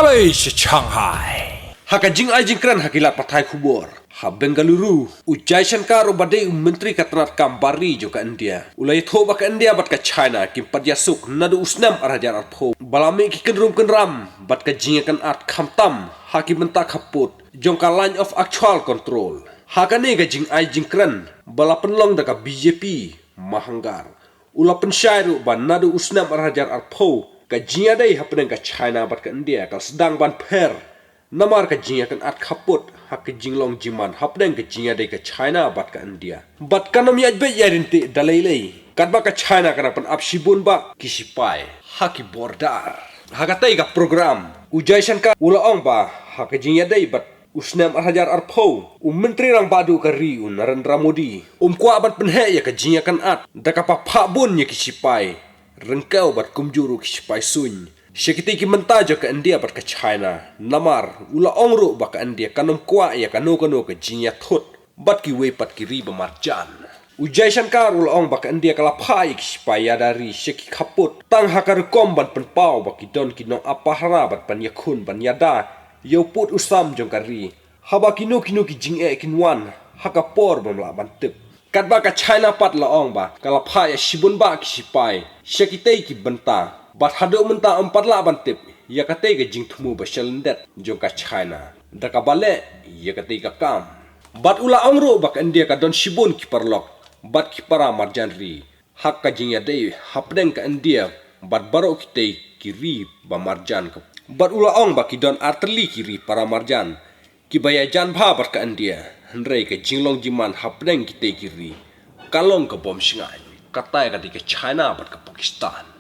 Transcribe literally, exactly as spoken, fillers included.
Alei sha Shanghai. Ha ka jingai jingkren ha ki lad pathai khubor ha Bengaluru, u Jaishankar uba dei u Myntri ka tnad kam bar ri jong ka India u la ïathuh ba ka India bad ka China kim pat ïasuk naduh u snem ar hajar arphew ba la mih ki kynrum kynram bad ka jingïakynad khamtam ha ki bynta khappud jong ka Line of Actual Control. Ha kane ka jingai jingkren ba la pynlong da ka B J P Mahangar, u la pynshai ruh ba naduh u snem ar hajar arphew ka jingïadei hapdeng ka China bad ka India ka la sdang ban pher namar ka jingïakynad khappud ha ka jinglong jingman hapdeng ka jingïadei ka China bad ka India. Bad kan ym ïaid beit ïaid ryntih da lei lei katba ka China ka dang pynap shibun bah ki sipai ha ki border. Ha katei ka program u Jaishankar u la ong ba ha ka jingïadei bad u snem ar hajar arphew, u Myntri Rangbah duh ka ri u Narendra Modi um kwah ban pynheh ïa ka jingïakynad da kaba phah bun ïa ki sipai ryngkew bad kumjuh ruh ki sipai suiñ sha kitei ki bynta jong ka India bad ka China. Namar u la ong ruh ba ka India kan ym kwah ïa kano kano ka jingïathut bad kiwei pat ki ri ba marjan. U Jaishankar u la ong ba ka India ka la phah ïa ki sipai ïada ri sha ki khappud tang ha ka rukom ban pynpaw ba ki don ki nongap pahara bad ban ïakhun ban ïada ïa u pud u sam jong ka ri haba kino kino ki jingeh kin wan ha ka por bym lah ban tip. Katba ka China pat la ong ba ka la phah ïa shibun bah ki sipai sha kitei ki bynta bad haduh mynta ym pat lah ban tip ïa katei ka jingthmu ba shalyndet jong ka China da kaba leh ïa katei ka kam. Bad u la ong ruh ba ka India ka don shibun ki paralok bad ki para marjan ri ha ka jingïadei hapdeng ka India bad baroh kitei ki ri ba marjan ka. Bad u la ong ba ki don artylli ki ri para marjan kiba ïajan bha bad ka India, hynrei ka jinglong jingman hapdeng kitei ki ri ka long ka bym shngaiñ. Katei ka dei ka China bad ka Pakistan.